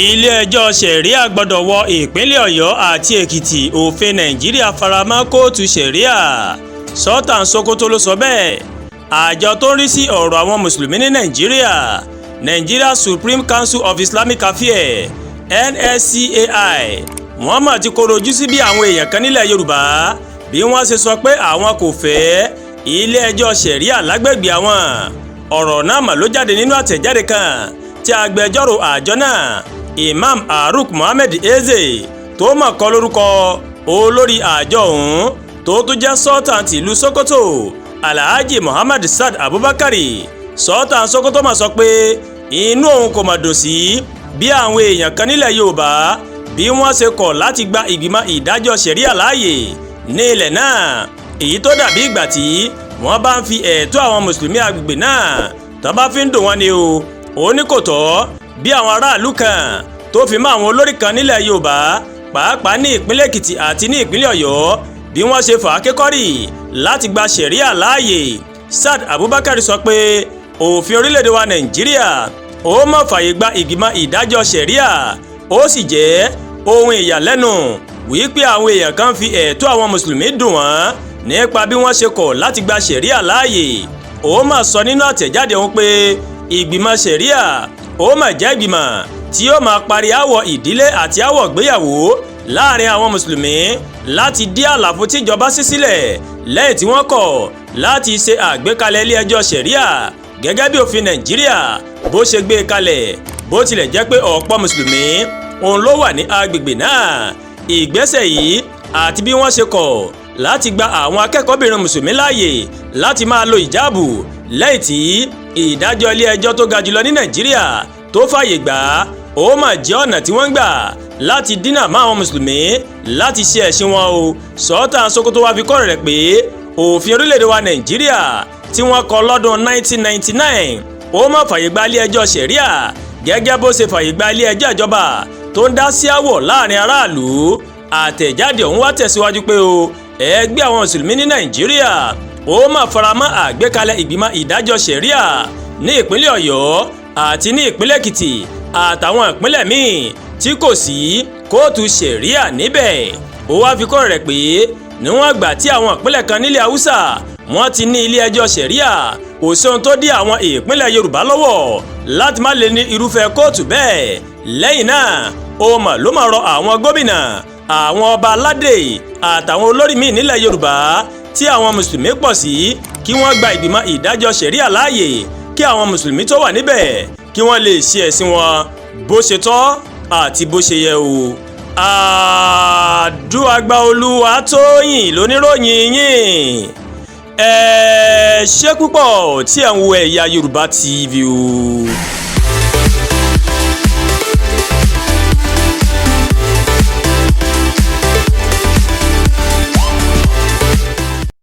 Ilé-ẹjọ́ Sharia gbọ́dọ̀ wọ ìpínlẹ̀ Ọ̀yọ́ àti Èkìtì. Òfin Nàìjíríà faramọ́ kóòtù Sharia, Sultan Sokoto ló sọ bẹ́ẹ̀. Àjọ tó ń rí sí ọ̀rọ̀ àwọn Mùsùlùmí ní Nàìjíríà, Nigeria Supreme Council of Islamic Affairs, NSCAI, wọ́n mà ti kọ̀rọ̀ ojú sí bí àwọn èèyàn kan nílẹ̀ Yorùbá bí wọ́n ṣe sọ pé àwọn kò fẹ́ ilé-ẹjọ́ Sharia lágbègbè àwọn. Ọ̀rọ̀ náà mà ló jáde nínú àtẹ̀jáde kan tí agbẹjọ́rò àjọ náà, Imam Aruk Mohammed Eze, tó mọ̀ kọ́ lórúkọ olórí àjọ ọ̀hún, tó tún jẹ́ Sultan tìlú Sokoto, Alhaji Muhammad Saad Abubakar. Sultan Sokoto mà sọ pé inú òun kò mà dùn sí bí àwọn èèyàn kan nílẹ̀ Yorùbá bí wọ́n ṣe kọ̀ láti gba ìgbìmọ̀ ìdájọ́ Sharia láàyè ní ilẹ̀ náà, èyí tó dàbí ìgbà tí wọ́n bá ń fi ẹ̀tọ́ àwọn Mùsùlùmí agbègbè náà tó bá fi ń dùn wọ́n ni o. Ó ní kò tọ́ bí àwọn aráàlú kan tó fi mọ́ àwọn olórí kan nílẹ̀ Yorùbá, pàápàá ní ìpínlẹ̀ Èkìtì àti ní ìpínlẹ̀ Ọ̀yọ́, bí wọ́n ṣe fà á kékọ́rì láti gba Sharia láàyè. Saad Abubakar sọ pé òfin orílẹ̀-èdè wa Nàìjíríà ó má fààyè gba ìgbìmọ̀ ìdájọ́ Sharia. Ó sì jẹ́ ohun ìyàlẹ́nu wípé àwọn èèyàn kan fi ẹ̀tọ́ àwọn Mùsùlùmí dùn wọ́n nípa bí wọ́n ṣe kọ̀ láti gba Sharia láàyè. Ó mà sọ nínú àtẹ̀jáde òun pé ìgbìmọ̀ Sharia ó mà jẹ́ ìgbìmọ̀ tí yóò máa parí aáwọ̀ ìdílé àti aáwọ̀ ìgbéyàwó láàrin àwọn Mùsùlùmí láti dí àlàfo tíjọba ṣí sílẹ̀ lẹ́yìn tí wọ́n kọ̀ láti ṣe àgbékalẹ̀ ilé ẹjọ́ Sharia gẹ́gẹ́ bí òfin Nàìjíríà bó ṣe gbé e kalẹ̀, bó tilẹ̀ jẹ́ pé ọ̀pọ̀ Mùsùlùmí òun ló wà ní agbègbè náà. Ìgbésẹ̀ yìí àti bí wọ́n ṣe kọ̀ láti gba àwọn akẹ́kọ̀ọ́bìnrin Mùsùlùmí láàyè láti máa lo ìjáàbù lẹ́yìn tí ìdájọ́ ilé ẹjọ́ tó ga jùlọ ní Nàìjíríà tó fààyè gbà á, ó mà jẹ́ ọ̀nà tí wọ́n ń gbà láti dínà mọ́ àwọn Mùsùlùmí láti ṣe ẹ̀sìn wọn o. Sultan Sokoto wá fi kọ́ rẹ̀ pé òfin orílẹ̀-èdè wa Nàìjíríà tí wọ́n kọ lọ́dún 1999 ó má fààyè gba ilé ẹjọ́ Sharia gẹ́gẹ́ bó ṣe fààyè gba ilé ẹjọ́ ìjọba tó ń dá sí àwọ̀ láàrin aráàlú. Àtẹ̀jáde ọ̀hún wá tẹ̀síwájú pé o ẹgbẹ́ àwọn Mùsùlùmí ní Nàìjíríà ó mà faramọ́ àgbékalẹ̀ ìgbìmọ̀ ìdájọ́ Sharia ní ìpínlẹ̀ Ọ̀yọ́ àti ní ìpínlẹ̀ Èkìtì àtàwọn ìpínlẹ̀ míì tí kò sí kóòtù Sharia níbẹ̀. Ó wá fi kọ́ rẹ̀ pé níwọ̀n ìgbà tí àwọn ìpínlẹ̀ kan nílẹ̀ Haúsá wọ́n ti ní ilé ẹjọ́ Sharia, kò sí ohun tó dí àwọn ìpínlẹ̀ Yorùbá lọ́wọ́ láti má lè ní irúfẹ́ kóòtù bẹ́ẹ̀. Lẹ́yìn náà, ó mà ló máa rọ àwọn gómìnà, àwọn ọba aládé àtàwọn olórí míì nílẹ̀ Yorùbá tí àwọn Mùsùlùmí pọ̀ sí kí wọ́n gba ìgbìmọ̀ ìdájọ́ Sharia láàyè, kí àwọn Mùsùlùmí tó wà níbẹ̀ kí wọ́n lè ṣe ẹ̀sìn wọn bó ṣe tọ́ àti bó ṣe yẹ o. Àdúràgbà Olúwa Tóyìn lóníròyìn yín. Ẹ ṣé púpọ̀ tí ẹ̀ ń wo Ẹ̀yà Yorùbá TV o.